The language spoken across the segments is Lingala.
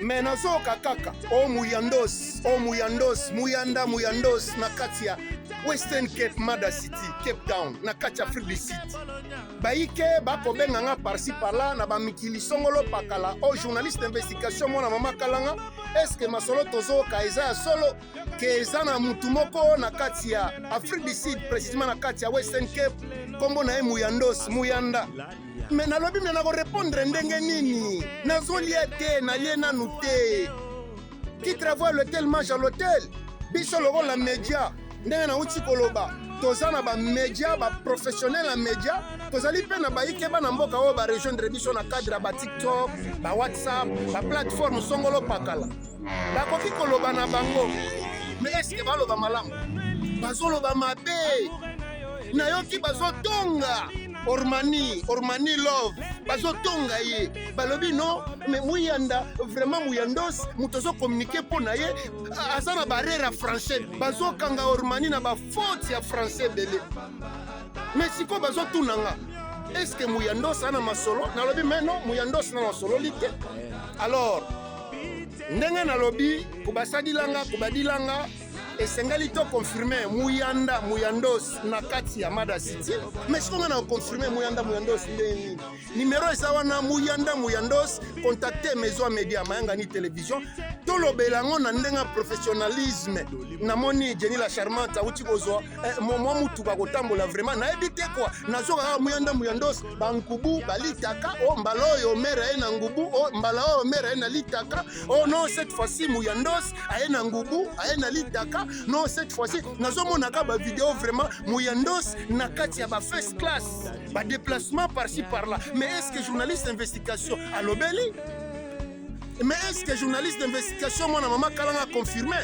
Me nazoyoka kaka o Muyandos, o Muyandos, Muyanda, Muyandos na kati ya Western Cape, Mada City, Cape Town, na kati ya Afrique du Sud. Bayike bakobenga nga par-ci par-là na bamikili songolo pakala o journaliste d'investigation mwana mama Kalanga, est-ce que masolo tozoyoka eza ya solo ke eza na mutu moko na kati ya Afrique du Sud, précisément na kati ya Western Cape, kombo na ye Muyandos, Muyanda. Me nalobi me nakorepondre ndenge nini? Nazolia te, nalie nanu te. Qui travaille l'hôtel mange à l'hôtel. Biso lokola media, ndenge nauti koloba, toza na bamedia, baprofessionnel ya media, tozali mpe na bayike bana mboka oyo barejoindre biso na cadre ya batiktok, bawhatsapp, baplateforme songolo pakala. Bakoki koloba na bango, me eske baloba malamu? Bazoloba mabe. Nayoki bazotonga Ormani, Ormani Love, bazotonga ye, balobi non, mais Muyanda, vraiment Muyandos, moto azo communiquer mpo na ye, aza na barrière ya français, bazokanga Ormani na ba faute ya français ebele. Mais sikoyo bazotuna nga, est-ce que Muyandos ana masolo? Nalobi mais non, Muyandos na masololi te. Alors, ndenge nalobi, kobasadilanga, kobadilanga, esengeli to confirmer Muyanda Muyandos na kati ya Mada City. Mais sikoyo nga na confirmer Muyanda Muyandos ndenge nini? Numero eza wana, Muyanda Muyandos, contacte Maison Media Mayangani Television, tolobela yango na ndenge ya professionnalisme. Namoni Jenny la Charmante awuti kozwa mwa mutuka kotambola, vraiment nayebi te kwa nazoka kaka Muyanda Muyandos, bankubu balitaka o mbala oyo mere aye na ngubu, o mbala oyo mere aye na litaka, oh non, cette fois-ci Muyandos aye na ngubu, aye na litaka, non, cette fois-ci nazomonaka ba vidéo vraiment Muyandos na kati ya ba first class, ba déplacement par-ci par-là. Mais est-ce que journaliste d'investigation alobeli? Mais est-ce que journaliste d'investigation mwana mama Kalanga confirmé?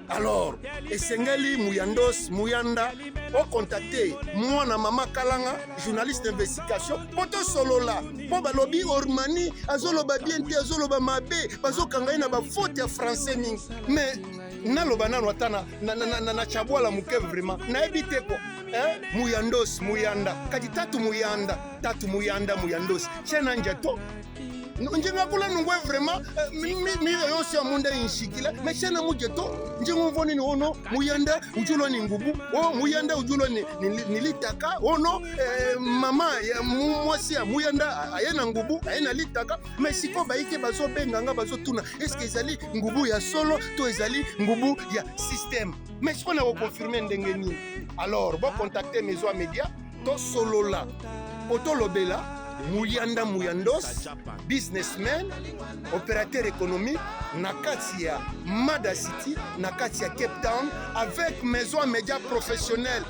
Alors esengeli Muyandos Muyanda ocontacte mwana mama Kalanga journaliste d'investigation mpo tosolola, mpo balobi Ormani azoloba bien te, azoloba mabe, bazokanga ye na bafaute ya français mingi. Mais naloba nano ata na, na, na, na, na chabwala moke, vraiment nayebi te ko eh? Muyandos Muyanda kati tatu Muyanda tatu Muyanda Muyandos chena njato njenga kula nungwe vraiment miyo yonso ya munda inshikila mais chena mujeto njenga mvo nini ono Muyanda ujulo ni ngubu o Muyanda ujulo ni, ni, ni litaka ono mama ya mwasi ya Muyanda aye na ngubu aye na litaka. Mais sikoyo bayike bazobenga nga, bazotuna est-ce ezali ngubu ya solo to ezali ngubu ya système? Mais sikoyo na koconfirme ndenge nini? Alors bocontacte Maison ya Media, tosolola po tolobela Muyanda Muyandos, businessman, opérateur économique na kati ya Mada City, na kati ya Cape Town, avec Maison ya Média professionnel.